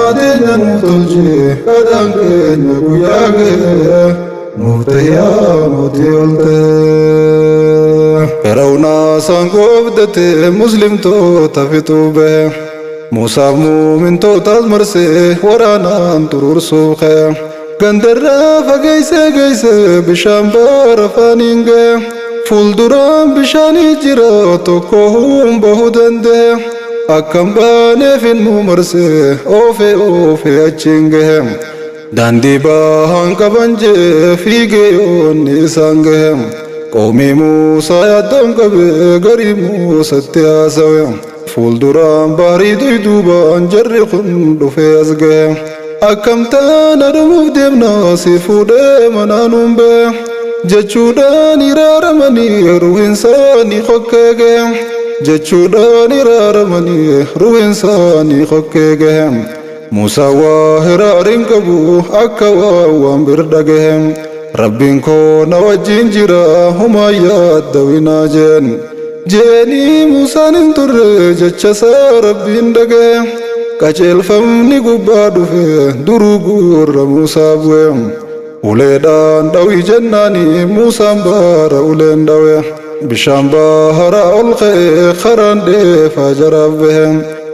Kadhannaa teenya nuuf tolchi kadhaan keenya guyyaa gahe nuuf tahiyaa mootii ol ta'e. Fir'aawnaa saangoo abdatee muslimtoota fixuuf bahe. Muusaaf muumintootaas marsee waraanaan xuruursuuf ka'e. Gandarraa fageessee geessee bishaan baara afaaniin ga'e. Fuulduraan bishaanii jira tokko huun bahuu danda'e. Akkam baaneef inni marsee oofee oofee achiin gahe. Daandii bahaan qaban jee fiigee yoonni isaan gahe. Qoomii Muusaa yaaddoon qabee garii Muusatti haasawe. Fuulduraan baarii duyduubaan jarri kun dhufee as gahe. Akkam taana dhumuuf deemna si fuudhee manaa nuun bahe. Jechuudhaan iraaramanii ruhiinsaanii hokkee gahe. Jechuudhaan iraaramanii ruhiinsaanii hokkee gahe. Muusaa waa hiraariin qabu akka waa waan bir dhagahe. Rabbiin koo na wajjin jira humaa yaaddawinaa jeen. Jeenii Muusaan hin turre jecha isaa Rabbiin dhagahe. Qajeelfamni gubbaa dhufe duruu gurra Muusaa bu'e. Uleedhaan dhawi jennaani Muusaan baara uleen dhawe. Bishaan baharaa ol ka'e karaan dheefaa jaraaf bahe.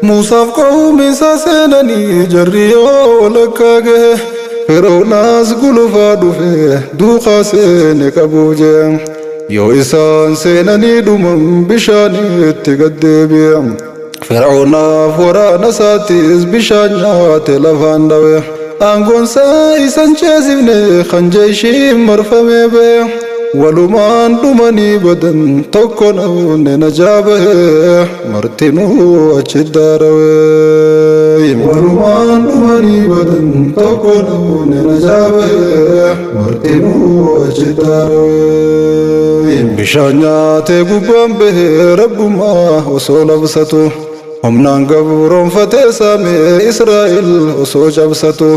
Muusaaf qawmi isaa seenanii jarri yoo walakkaa gahe. Fir'aawnaas gulufaa dhufe duukaa seene qabuuf jee. Yoo isaan seenanii dhuman bishaanitti gad deebi'e. Fir'aawnaaf waraana isaattis bishaan nyaate lafaan dhawe. Aangoonsaa isan ceesifne kan jeeshiin marfamee bahe. Walumaan dhumanii badan tokko namni najaa bahe martinuu achi daarawe. Walumaan dhumanii badan tokko namni najaa bahe martinuu achi daarawe. Bishaan nyaatee gubbaan bahe rabbumaa osoo labsatu. Humnaan gabroonfatee saamee Israa'el osoo cabsatu.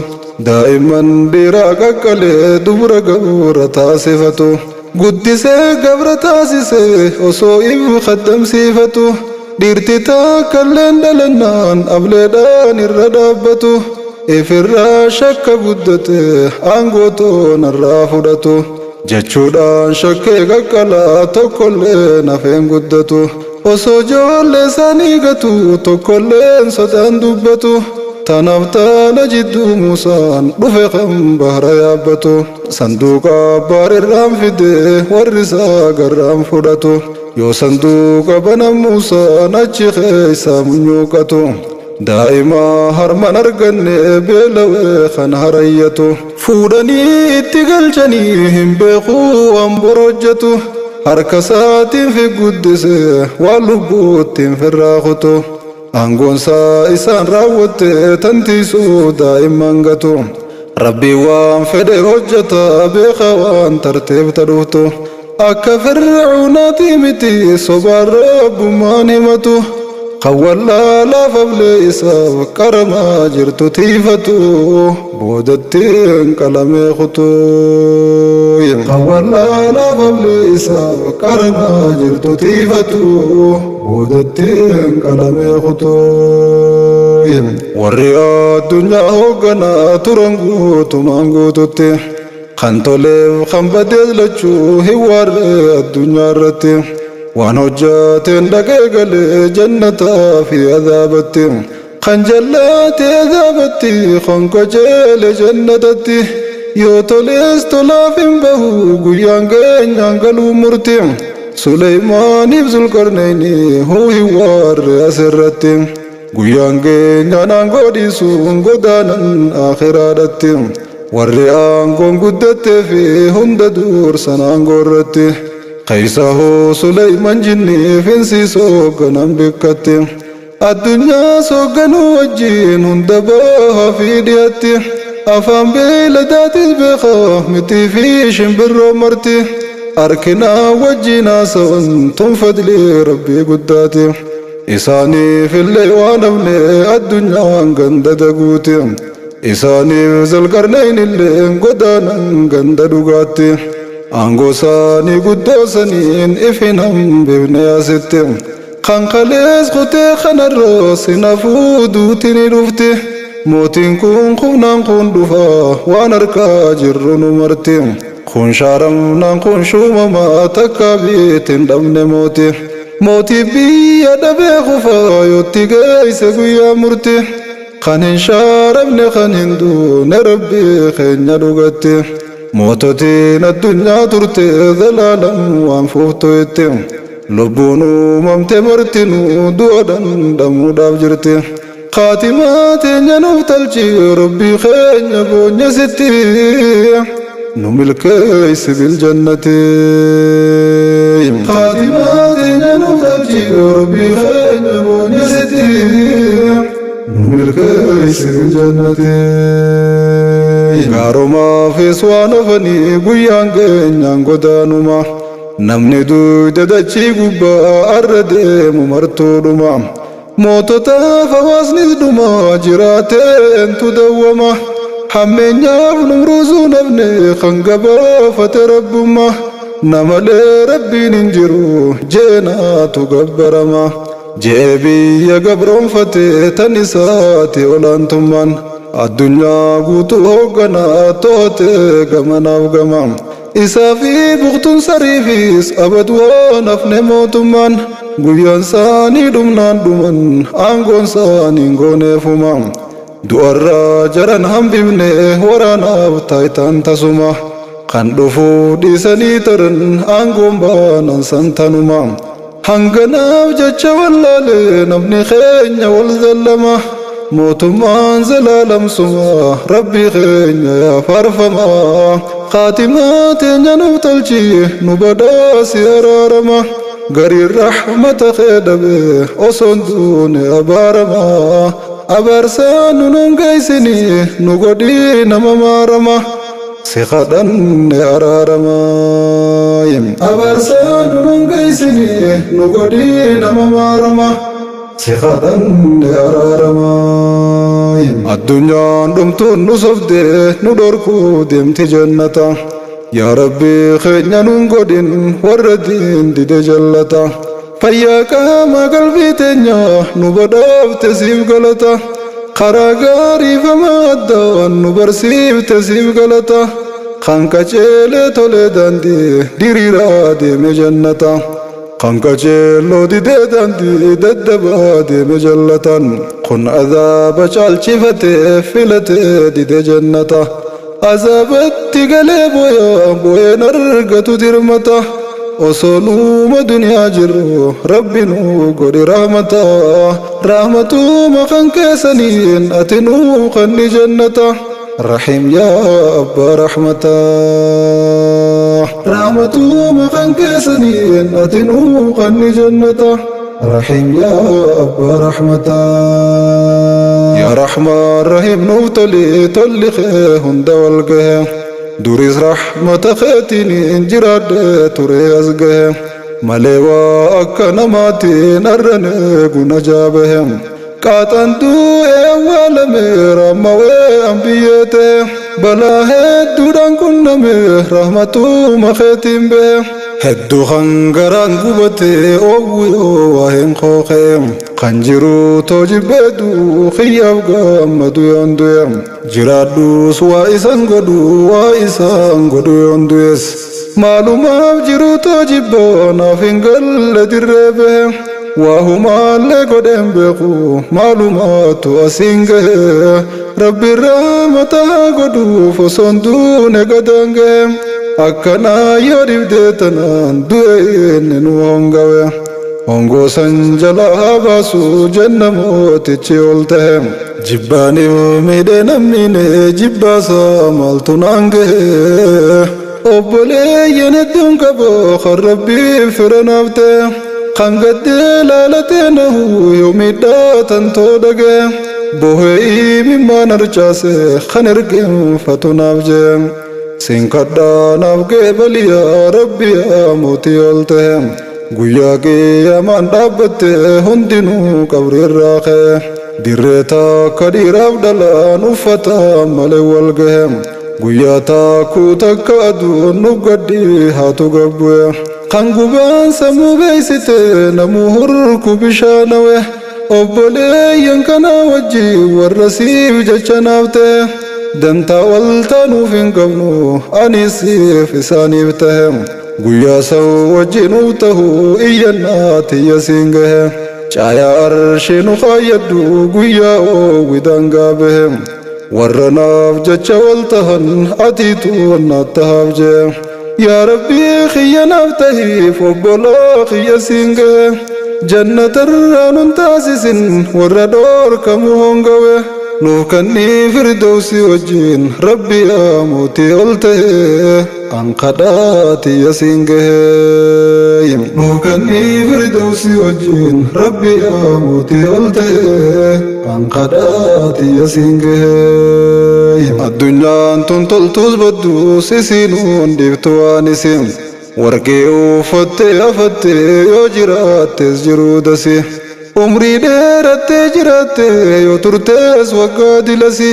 Daa'imman dhiiraa qaqqalee dubra gabra taasifatu. Guddisee gabra taasisee osoo if khaddamsiifatu. Dhiirti takkalleen dhalannaan ableedhaan irra dhaabbatu. Ifirraa shakka guddate aangoo toonarraa fudhatu. Jechuudhaan shakkee qaqqalaa tokkollee nafeen guddatu. Osoo ijoollee isaanii gatu tokkolleen sodaan dubbatu. Tanaaf taana jidduu Muusaan dhufe kan bahra yaabbatu. Sanduuqa abbaarirraan fide warri isaa garraan fudhatu. Yoo sanduuqa banan Muusaan achi keessaa munyuuqatu. Daa'ima harman arganne beelawee kan harayyatu. Fuudhanii itti galchanii hin beekuu waan bor hojjetu. Harka isaatiin fi guddise waan lubbuuttiin firraa kutu. Aangoonsaa isaan raawwatte tantiisuu daa'imman gatu. Rabbiin waan fedhe hojjeta beeka waan tartiibta dhuftu. Akka fir'aawnaati miti sobaan rabbummaan himatu. Kan wallaalaaf ablee isaaf qaramaa jirtu tiifatu. Boodatti qalamee kutu. Kan wallaalaaf ablee isaaf qaramaa jirtu tiifatu. Boodatti qalamee kutu. Warri addunyaa hoogganaa turan guutumaan guututti. Kan toleef kan badees lachuu hin waarre addunyaa irratti. Waan hojjateen dhaqee galee jannataa fi azaabatti. Kan jallaate azaabatti kan qajeele jannatatti. Yoo tolees tolaaf hin bahu guyyaan geenyaan galuu murti. Suleymaaniif Zulqarneyni huu hin waarre asirratti. Guyyaan geenyaan aangoo dhiisuun godaanan akhiraadhatti. Warri aangoon guddattee fi hunda dursan aangoo irratti. Keessa hoo Suleyman jinnii finsiisoo hoogganan bikkatti. Addunyaa soogganuu wajjin hunda bahaa fi dhiyatti. Afaan beeyladaatis beekaa mitii fi shimbirroo marti. Harkinaa wajjin haasa'an tun fadlii rabbii guddaati. Isaaniif illee waan hafne addunyaan ganda daguuti. Isaaniif Zulqarnayn illee godaanan ganda dhugaatti. Aangoo isaanii guddoo saniin ifin hambifne asitti. Kan kalees kutee kanarra sinafuu duuti ni dhufti. Mootiin kun kufnaan kun dhufa waan harkaa jirru nu marti. Kun shaaramnaan kun shuumamaa takka biitiin dhabne mooti. Mootii biyya dhabee kufaa yootti geesse guyyaa murti. Kan hin shaaramne kan hin duune Rabbii keenya dhugatti. Moototiin addunyaa turte zalaalam waan fuuftu itti. Lubbuun uumamte martinuu du'a dhandhamuudhaaf jirti. Khaatimaa teenya nuuf talchi Rabbii keenya boonya sitti. Nu milkeessi biljannati. Khaatimaa teenya nuuf talchi Rabbii keenya boonya sitti. Nu milkeessi biljannati. Gaarumaafis waan hafanii guyyaan keenyaan godaanuma. Namni duyda dachii gubbaa arra deemu martuudhuma. Moototaaf hawaasnis dhuma jiraateen dawwama. Hammeenyaaf numruusuu nafne kan gabaafate rabbumma. Namalee Rabbiin hin jiru jeenaatu gabbarama. Jee biyya gabroonfate tan isaati olaantummaan. Addunyaa guutuu hoogganaa to'ate gamanaaf gama. Isaa fi buktuun sariifis abad waan hafne mootummaan. Guyyaan isaanii dhumnaan dhuman aangoon isaanii hin gooneefuma. Du'arraa jaran hambifne waraanaaf taayitaan tasuma. Kan dhufuu dhiisanii taran aangoon baanan san tanuma. Hanganaaf jecha wallaale namni keenya wal zallama. Mootummaan zalaalamsuma Rabbii keenya yaa faarfama. Khaatimaa teenya nuuf tolchi nu badhaasi araarama. Gariin rahmata kee dhabe osoon duune abaarama. Abaarsaa nu nun geessini nu godhii nama maarama. Si kadhanne araarama. Abaarsaa nu nun geessini nu godhii nama maarama. Si kadhanne araarama. Addunyaan dhumtuun nu sobdee nu dhorkuu deemti jannata. Yaa Rabbi keenya nun godhin warra diin dide jallata. Fayyaa qaama qalbii teenya nu badhaafte siif galata. Karaa gaarii fama addaan nu barsiifte siif galata. Kan qaceelee tolee daandii diriiraa deeme jannata. Kan qaceelloo didee daandii daddabaa deeme jallatan. Kun azaaba caalchifatee filatee dide jannata. Azaabatti galee booyaa booyeen argatu dirmata. Osoo nuuma duniyaa jirru Rabbi nuu godhi rahmata. Rahmatuma kan keessaniin ati nuu kanni jannata. Rahiim yaa abbaa rahmata. Rahmatuma kan keessaniin ati nuu kanni jannata. Rahiim yaa abbaa rahmata. Yaa Rahmaan Rahiim nuuf toli tolli kee hunda wal gahe. Duris rahmata keetiin jiraadhe ture as gahe. Malee waa akka namaatiin arrane guna jaabahe. Qaaxaan du'ee awwaalame rammawee ambiyyee ta'e. Balaa hedduudhaan qunname rahmatuma keetiin bahe. Hedduu kan garaan gubate oowwiyoo waa hin qooqee. Kan jiru too jibbeedu xiyyaaf gammadu yoon du'e. Jiraadhus waa isan godhu waa isaan godhu yoon du'es. Maalumaaf jiru too jibboo naaf hin galle dirree bahe. Waa humaallee godheen beeku maalumaatu asiin gahe. Rabbi rahmata haa godhuuf osoon duune gadaan gahe. Akkanaa yoo dhibdee tanaan du'e inni nu hongawe. Hongoo san jalaa haa baasu jenna mootichi ol tahe. Jibbaaniif miidhee namniine jibbaasaa maaltu naan gahe. Obboleeyyan hedduun qaba kan Rabbiif fira naaf ta'e. Kan gaddee laalatee nahu yoo miidhaa tantoo dhagaye. Bohee imimmaan harcaase kan erginfatu naaf jee. Siin kadhaa naaf geebali yaa Rabbi yaa mootii ol tahe. Guyyaa qiyaamaan dhaabbatte hundinuu qabri irraa ka'e. Dirree takka dhiiraaf dhalaan uffata malee wal gahe. Guyyaa takkuu takka aduun nu gaddi haatu gabbu'e. Kan gubaan sammuu beeksite namuu hurku bishaanawe. Obboleeyyan kana wajjin warra siif jecha naaf ta'e. Dantaa wal taanuuf hin qabnu ani siif isaaniif tahe. Guyyaa sa'u wajjin nuuf tahu iyyannaa tiyya siin gahe. Caayaa arshii nu kaayyadhu guyyaa oowwidaan gaabahe. Warra naaf jecha wal tahan atiitu naaf tahaaf jee. Yaa Rabbii kiyya naaf tahiif obbolaa kiyya siin gahe. Jannatarraa nun taasisin warra dhoorkamu hongawe. Nuuf kannii firdawsii wajjin Rabbi yaa mootii ol tahe an kadhaa tiyya siin gahe. Nuuf kannii firdawsii wajjin Rabbi yaa mootii ol tahe an kadhaa tiyya siin gahe. Addunyaan tun toltuus badduus isiinuun dhiiftu waan isin. Warqee uffattee afattee yoo jiraattes jiruu dasi. Umrii dheerattee jiraattee yoo turtees waggaa dilasi.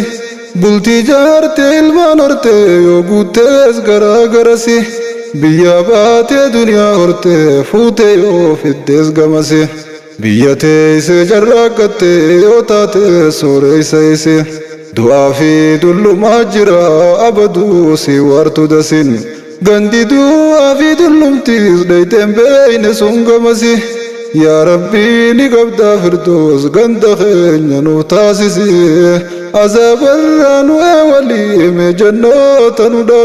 Bultii jaartee ilmaan hortee yoo guuttees garaa garasi. Biyya baatee duniyaa hortee fuutee yoo fiddees gamasi. Biyya teessee carraaqqattee yoo taate sooressa isi. Du'aa fi dullumaa jira abaduu si wartu dasin. Gandi du'aa fi dullumtiis dhayteen beeyne sun gamasi. Yaa Rabbii ni qabdaa firdoos ganda keenya nuuf taasisi. Azaabarraa nu eewalii mee jannoota nu dhaal.